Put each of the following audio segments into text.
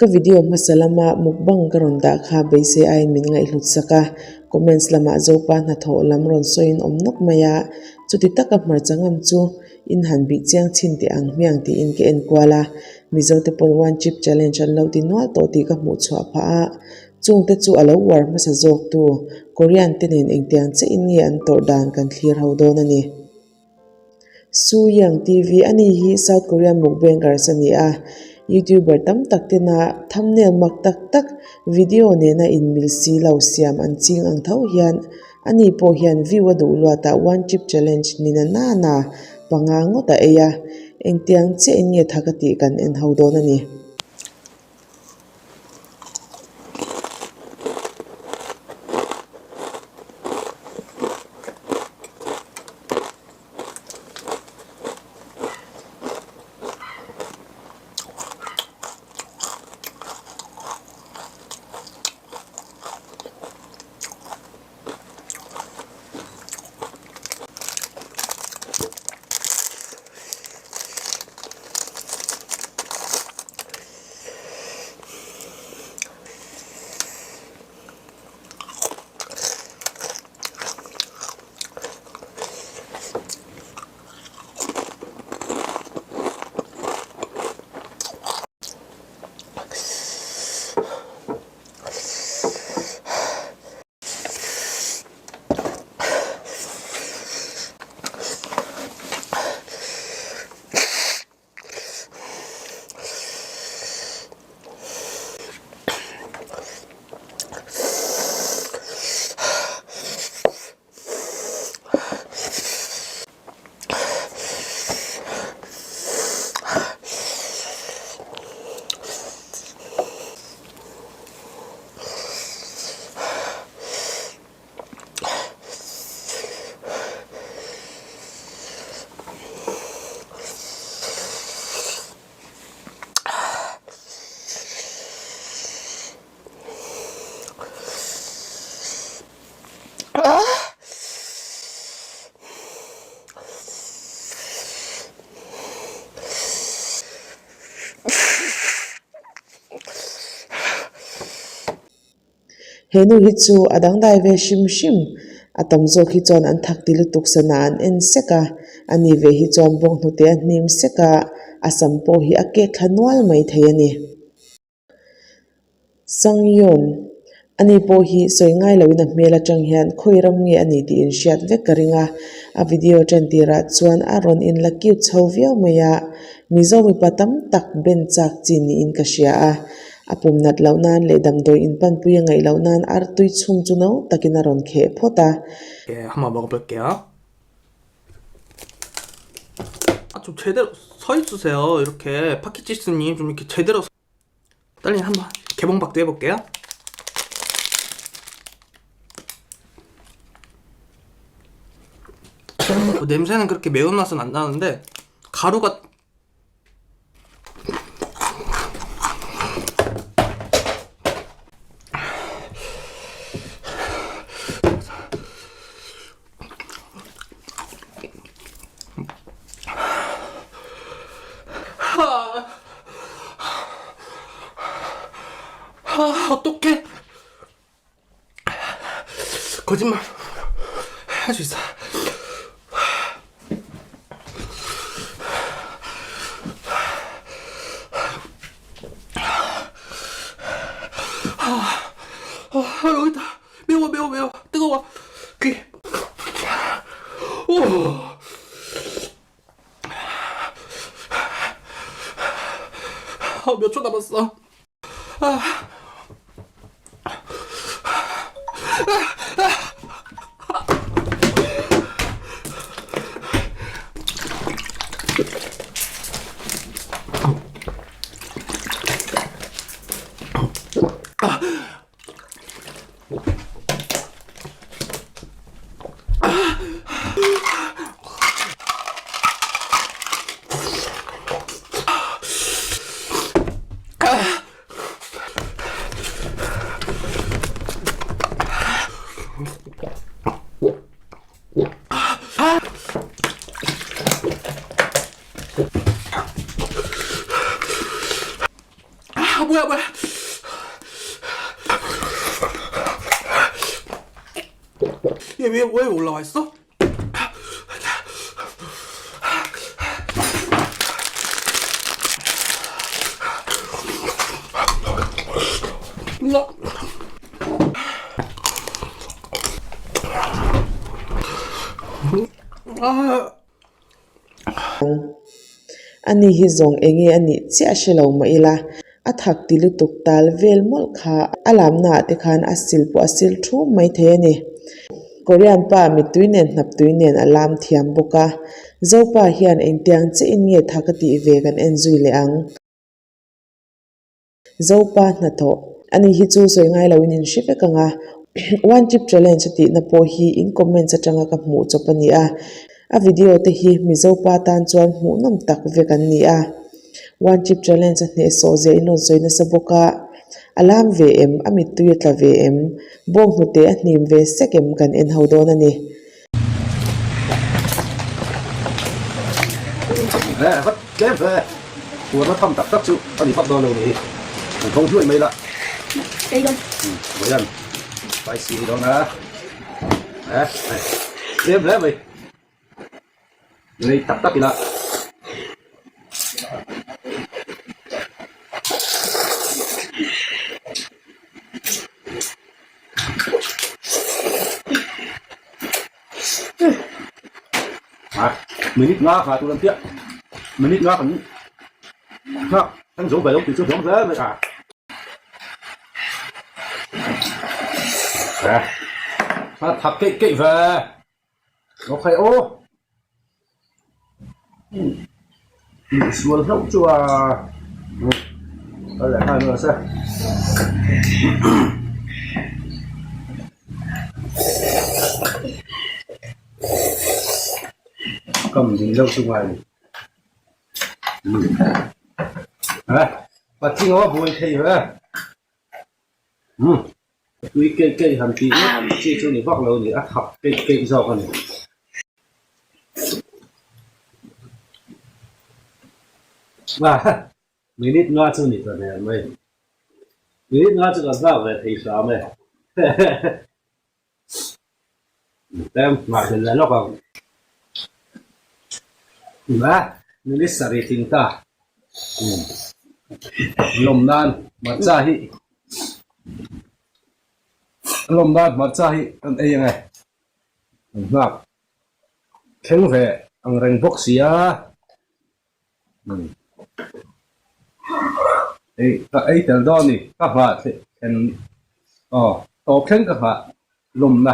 Ka video hmasa lama mukbang ka rawn dah kha beisei aiin min ngaihhlut sak a, comments lamah Zopa hnathawh lam rawn sawiin awm nawk mai a, chuti taka hmarcha ngam chu in han bih chiang chhin teh ang hmiang tiin ka en kual a, Mizote pawn one chip challenge an lo ti nual tawh tih ka hmuh chhuah phah a, chungte chu a lo uar hmasa zawktu Korean te nen engtiang chiahin nge an tawrh dan kan thlir ho dawn a ni. Su Yang TV a ni hi South Korean mukbangers a ni a, YouTuber tam tak tena thumbnail mak tak tak video nena inmil si lo siam an ching ang tho hian ani pawh hian view a duh luatah one chip challenge ni na nana panga ngawt a ei a, engtiang chiahin nge thak a tih kan en ho dawn a ni. He nu hi chu a dangdai ve hrim hrim, a tam zawk hi chuan an thak ti lutuk sana an en sek a, ani ve hi chuan bawnghnute a hnim sek a, a sam pawh hi a kek thla nual mai thei a ni. Sangyeon, Ani pawh hi sawi ngai loin a hmel atang hian khawi ram nge a ni tih inhriat vek ka ring a, a video tan tirah chuan a rawn inla cute chho viau mai a, Mizo mipa tam tak ben chak chi niin ka hria a, a pum nat loh nan leh damdawi inpanpui a ngaih loh nan artui chhung chu no takin a rawn kheh phawt a. 한번 먹어볼게요. 아, 좀 제대로 서 있으세요. 이렇게 파키치스님 좀 이렇게 제대로 떨린 한번 개봉박도 해볼게요. 뭐 냄새는 그렇게 매운맛은 안 나는데 가루가 아, 어떡해. 거짓말 할 수 있어. 아, 여기 있다. 매워, 매워, 매워. 뜨거워. 귀. 오. 아, 몇 초 남았어? 아. 위에 왜 올라와 있어? 나 아. Ani hi zawng enge a nih chiah hre lo mah ila, a thak ti lutuk tal vel mawlh kha a lamna ah te khan a sil pawh a sil thum mai thei a ni. Korean pa mittui nen hnap tui nen a lam thiam bawk a, Zopa hian engtiang chiah in nge thak a tih ve kan en zui leh ang. Zopa hnathawh a ni hi chu sawi ngai loin in hre vek ang a, One Chip Challenge a tihna pawh hi in comments atanga ka hmuh chawp a ni a, a video te hi Mizopa tan chuan hmuhnawm tak vek an ni a. One Chip Challenge a hnehsawh zia in rawn sawi nasa bawk a, a lam ve em, a mittui a tla ve em, bawng hnute a hnim ve sek em kan en ho dawn a ni. Vat tlem ve huan a tham tak tak chu a ni vak dawn lo ni an thawng hluai mai la vawian spicy hi dawn a tlem hle mai nei tak tak ila. Minute nga kha tur an piah minute nga kan nghak an zo ve lo tih chu hlawm hle mai a a thak keih keih ve okay aw Insual hlauh chu a kal leh nghal nasa. Kam ding deuh chu ngai a ni. Patling aw buai thei ve. Tui keih keih han tih ngawt chi chu ni vak lo a ni, a thak keih keih zawk a ni. Minute nga chu ni ta der mai. Minute nga chu kan nghak ve thei hram e. Tlem nghah hlel leh lawk ang. Minute sarih tling ta. Lawm nan hmarcha hi lawm nan hmarcha hi kan ei ang e. Kan nghak thleng ve ang reng bawk si a. Ei ka ei tel dawn a ni ka nghah thlen aw tawp thleng ka nghah lawmna.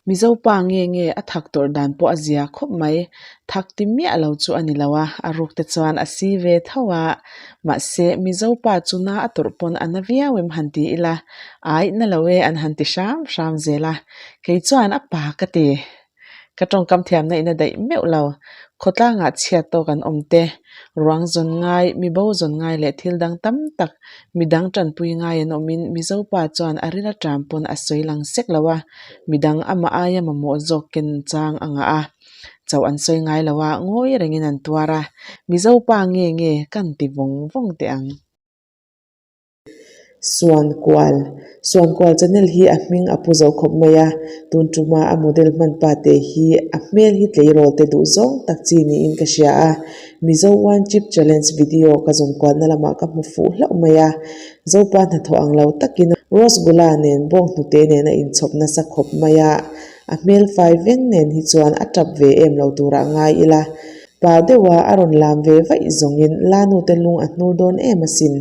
Mizo pa nge nge a thak tawrh dan pawh a zia khawp mai. Thak ti miah lo chu a ni lo a, a ruk te chuan a si ve tho a. Mahse, Mizo pa chu na a tawrh pawn a na viau em han ti ila, aih na lo e an han ti hram hram zel a. Kei chuan a pa ka ti. Ka tawngkam thiamna in a daih meuh lo. Khawtlangah chhiat tawk an awm te, ruang zawn ngai, mibo zawn ngai leh thil dang tam tak midang tanpui ngai an awmin Mizo pa chuan a ril aṭam pawn a sawi lang sek lo a, midang amah aia mamawh zawk ken chang a ngah a. Chauh an sawi ngai lo a, ngawi rengin an tuar a, Mizo pa nge nge kan ti vawng vawng teh ang. Suankual Suankual channel hi a hming a pu zo khawp mai a, tun tuma a model hman pa te hi a hmel hi tleirawl te duh zawng tak chi niin ka hria a, Mizo One Chip Challenge video ka zawn kualna lamah ka hmu fuh hlauh mai a, Zopa hnathawh ang lo takin Rosgulla nen bawng hnute nen a inchhawp nasa khawp mai a, a hmel fai veng nen hi chuan a tap ve em lo turah ngai ila, Pa deuha a rawn lam ve vaih zawngin Lanute lung a hnur dawn em asin.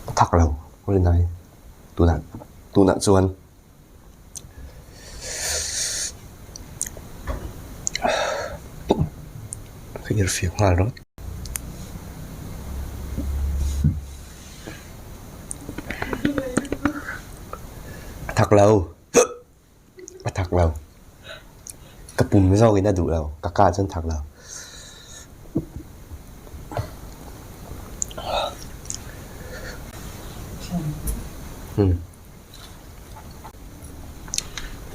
A thak lo rinai tunah tunah chuan. Ka irhfiak nghal rawt. A thak lo a thak lo ka pum zawkin a duh lo ka ka chuan thak lo. Umm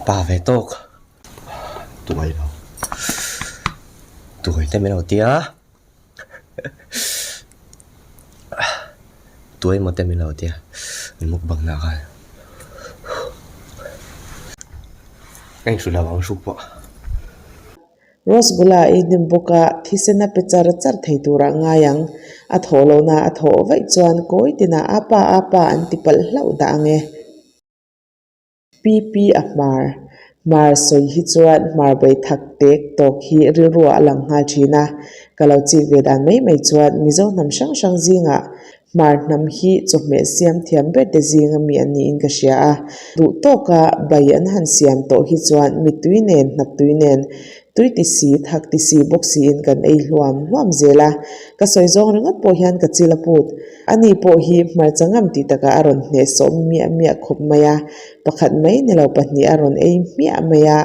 pa ve tawk tuai lo tuai te min lo tia tuai maw te min lo tia an mukbang na khan ka inhrilh lo ang hruk pawh. Rosgulla ei hnem bawk a, thisen a pe char char thei turah ngai ang. A thawh lohna a thawh vaih chuan kawi tinah a pa a pa an ti palh hlauh dah ang e. PP a hmar. Hmar sawi hi chuan hmar bei thak tek tawk hi rilruah a lang nghal thin a. Ka lo chik ve dan mai mai chuan Mizo hnam hrang hrang zingah Hmar hnam hi chawhmeh siam thiam ber te zinga mi an niin ka hria a. Duh tawka bai an han siam tawh hi chuan mittui nen, hnaptui nen, tui ti si, thak ti si bawk siin kan ei hluam hluam zel a. Ka sawi zawng ringawt pawh hian ka chil a put. Ani pawh hi hmarcha ngam tih takah a rawn hnehsawh miah miah khawp mai a. Pakhat mai ni lo pahnih a rawn ei hmiah mai a.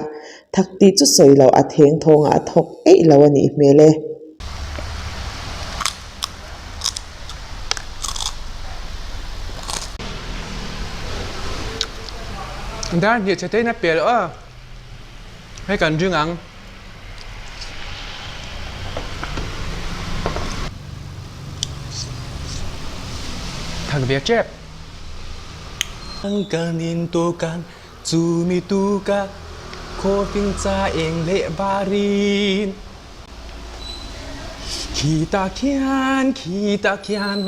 Thak tih chu sawi loh a theng thawngah a thawk eih lo a nih hmel e. Dar hnih chhe tein a pel aw hei kan ring ang. Thak ve tep. Kan in tu kan chu mi tu ka khaw fing cha eng leh varin. Khitah khian, khitah khian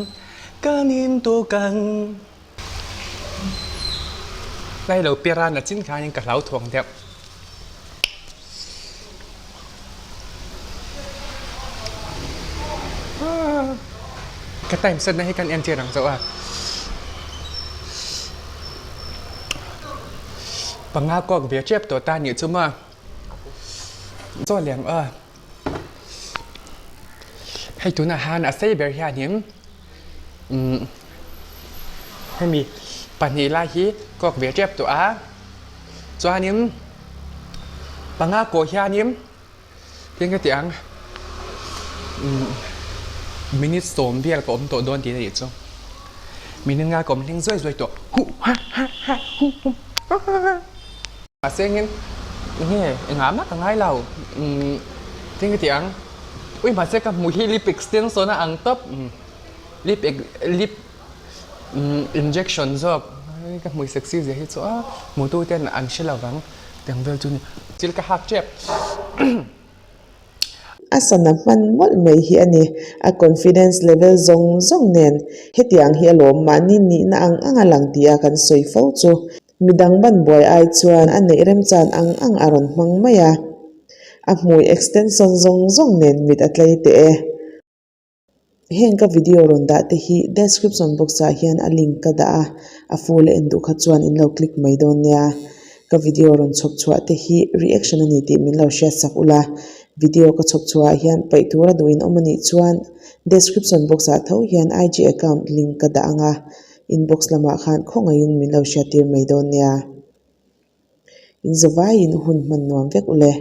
kan in tu kan. Lai lo piran a chin khanin ka hlau thuang deuh. Ka time set na hi kan en tir ang zo a. Panga kawk ve tep tawh ta nih chu maw. Chaw liang a. Hei tunah han a sei ber hianin umm hemi pahnih lai hi kawk ve tep tawh a chuanin panga kawh hianin tin ka tih ang umm minute sawm vel ka awm tawh dawn tih a nih chu minute nga ka awm hling zuai zuai tawh huh ha ha ha huh huh ha ha. Mahse engin nge engah mah ka ngai lo umm tin ka ti ang ui mahse ka hmuh hi lip extension a ang tawp lip lip injection zawk ka hmui sexy zia hi chu a hmutu ten an hre lo vang tiang vel chu ni thil ka hak tep. A sana hman mawlh mai hi a ni. A confidence level zawng zawng nen hetiang hi alawm mahni nihna ang ang a lang tih a kan sawi fo chu. Midang ban buai ai chuan a neih remchan ang ang a rawn hmang mai a. A hmui extension zawng zawng nen mit a tlei teh e. Heng ka video rawn dah te hi description box ah hian a link ka dah a, a full a en duh kha chuan in lo click mai dawn nia. Ka video rawn chhawp chhuah te hi reaction a ni tih min lo hriat sak ula, video ka chhawp chhuah ah hian paih tur a duh in awm a nih chuan description box ah tho hian IG account link ka dah ang a, inbox lamah khan khawngaihin min lo hriat tir mai dawn nia. In zavaiin hun hman nuam vek ule.